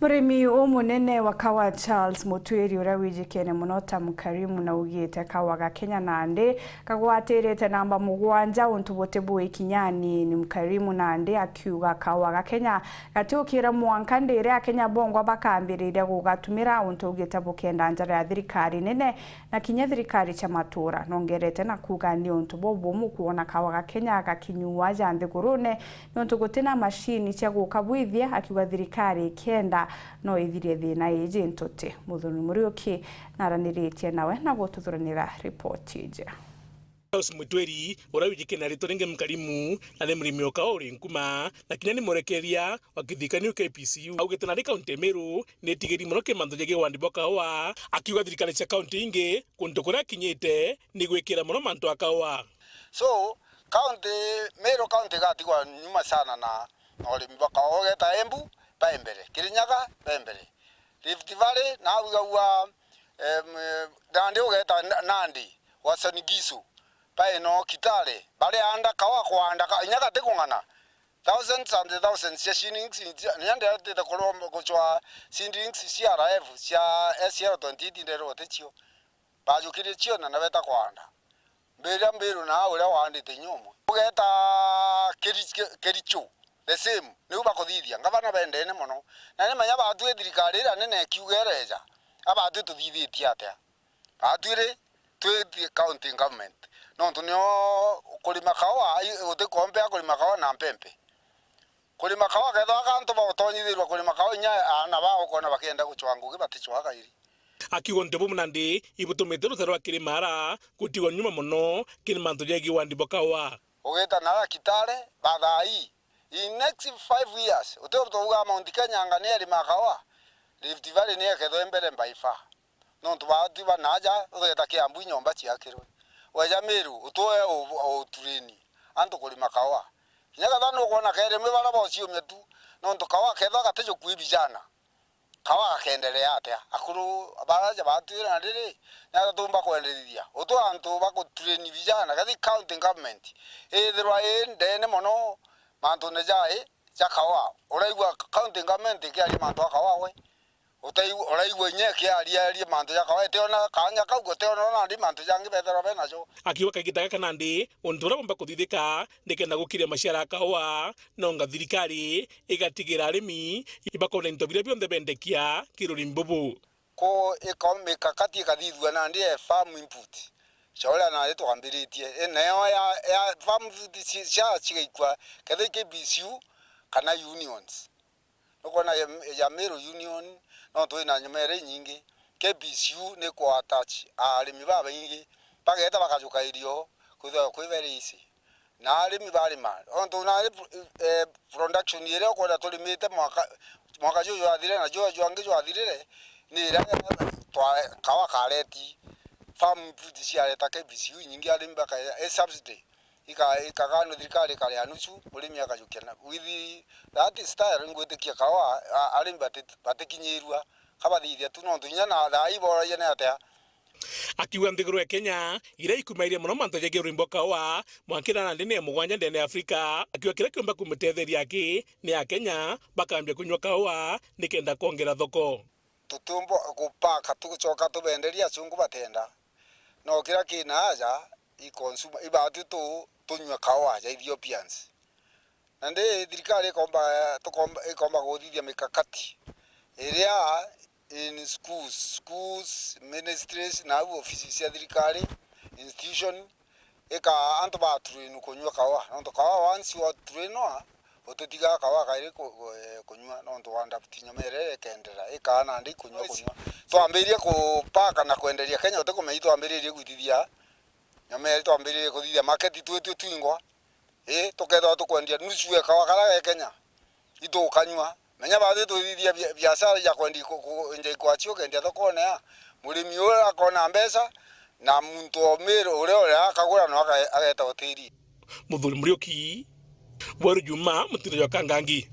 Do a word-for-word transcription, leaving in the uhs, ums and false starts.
Murimi umunene wa kawa Charles Mutwiri, uria wijikene muno ta Mkarimu, naugite kawa ga Kenya nandi kagwatirite namba mugwanja untu buti bui kinyani. Ni Mkarimu nandi akiuga kawa ga Kenya gatiukire mwanka ndi iria Akenya bongwa bakambiriria gugatumira, untu ugite bukenda njara ya thirikari nene na kinya thirikari cia matura. Nongerete na kuuga ni untu bubumu kwona kawa ga Kenya gakinyua ja nthigurune, niuntu gutina mashini cia gukabwithia, akiuga thirikari ikienda no ithirie thina iji ntuti. Muthoni Muriuki naraniritie nawe na gututhuranira ripoti iji. Charles Mutwiri, uria wijikene na ritwa ringi Mkarimu, na ni murimi o kawa uri Nkuma, na kinya ni mwerekeria wa kithirikanio kia K P C U, augite nari kaunti ya Meru ni itigiri mono ki mantu jegie wandi bwa kawa, akiuga thirikari cia kaunti ingi kuntu kuria akinyite ni gwikira mono mantu a kawa. So, kaunti, Meru kaunti igatigwa nyuma sana na, na urimi bwa kawa. Ugeta Embu, bae mbere. Kirinyaga, bae mbere. Rift Valley, na ugagua, em, nandi ugeta Na-, Nandi, Uasin Gishu, bae no Kitale, bari anda kawa kwanda ka-, inya gati kung'ana. Thousands and thousands cia shillings, cia, inya nderetete kuromba gucwa shillings cia R F, cia S L twenty-eight nderwo ticio. Bajukirie cio na nabeta kwanda. Mbira mbiru na uria waandite inya umwe. Ugeta Keri-, Ke-, Kericho, the same. Niu bakuthithia. Ngavana bendene mono. Na ni menya batwi thirikari iria nene ikiuga ireja. Abatwi tuthithitie atia? Batwi ri, twi county government. Nontu nio kurima kawa, i-, utikompea kurima kawa na mpempe. Kurima kawa, kethwa akantu bagutonyithirwa kurima kawa, inya aana bao ukona bakienda gucwa ngugi baticwaga iri. Akiuga untu bubu nandi ibutumite rutere rwa kirima ara gutigwa nyuma mono kiri mantu jegie wandi bwa kawa. Ugita na ara Kitale, bathaa ii, in next five years, uti untu uga Mount Kenya anga ni erima kawa, Rift Valley ni ekethwa i mbere by far. Nontu batwi ba naaja, ugeta Kiambu inyomba ciakirwe. Weja Meru, utwe u-, utureni antu kurima kawa. Kinya kethwa nukwona kerimwe bara bociumia tu, nontu kawa kethwa gatijukui vijana, kawa gakendelea atia? Akuru baraja batwire na riri, ni atia tumba kwenderithia? Utwe antu bagutureni vijana, kethi county government ithirwa i ndene mono mantune jai ja kawa. Uraigua county government ikiaria mantu a kawa we? Utaigua, uraigua inya ikiariaria mantu ja kawa, itiona kanya kau, gutiona nandi mantu jangi bethirwa benajo. Akiuga kaigita gaka nandi, untu uria bumba kuthithika nikenda gukiria maciara a kawa, nonga thirikari igatigira arimi ibakona into biria bionthe bendekia kiruri mbubu. Ku iko-, mikakati ikathithua nandi e farm input. Cia uria nandi twambiritie. I, nayo ya, ya farm input ci-, cia cigaikua, kethira i K B C U kana unions. Nukwona ya, ya Meru Union, nontu ina nyomere inyingi, K B C U ni ku attach arimi babaingi, bageta bakajuka irio, kwithirwa kwi very easy. Na arimi barima, nontu na, eh, production iria ukwona turimite mwaka, mwaka juju jwathire na juju jwangi jwathirire, ni iria twa, kawa kareti, farm input ciareta K B C U inyingi, arimi bakaeja, i subsidy. Ika-, ikaganwa thirikari ikaria nusu, murimi akajukia na, with that style, ngwitikia kawa, a-, arimi bati-, batikinyirua, kabathithia tu, nontu inya na thaa ii boragia ni atia. Akiuga nthiguru ya Kenya, iria ikumairie mono mantu jegie urimi bwa kawa, mwanka ira nandi ni ya mugwanja ndene ya Afrika, akiuga kiria kiumba kumutetheria aki ni Akenya bakambia kunywa kawa nikenda kwongera thoko. Tutiumba gupaka tugicoka tubenderia acungu batenda. No kiria kina aja, i consumer, i batwi tu, tunywe kawa ja Ethiopians. Nandi thirikari ikomba, tukomba, ikomba guthithia mikakati iria in schools, schools, ministries, na au ofisi cia thirikari, institution, ika antu baturinu kunywa kawa. Nontu kawa once waturinwa, ututigaa kawa kairi ku-, ku-, eh, kunywa, nontu wa ndabuti nyomere ikendera, ikaa nandi kunywa, kunywa. Twambirie kupaka na kwenderia Kenya, utikumenya itwambiririe gwitithia nyomere, twambiririe kuthithia market twitwi twingwa. Ii, tukethirwa tukwendia nusu ya kawa karia ge Kenya, itukanywa. Menya batwi twithithia bia-, biashara ya kwendia ku-, ku-, nja ikwacio, ukendia thokone ya murimi uria akona mbeca, na muntu o Meru uria, uria akagura no aka-, ageta hoteli. Muthuri Muriuki, Weru Juma, mutindo jwa Kangangi.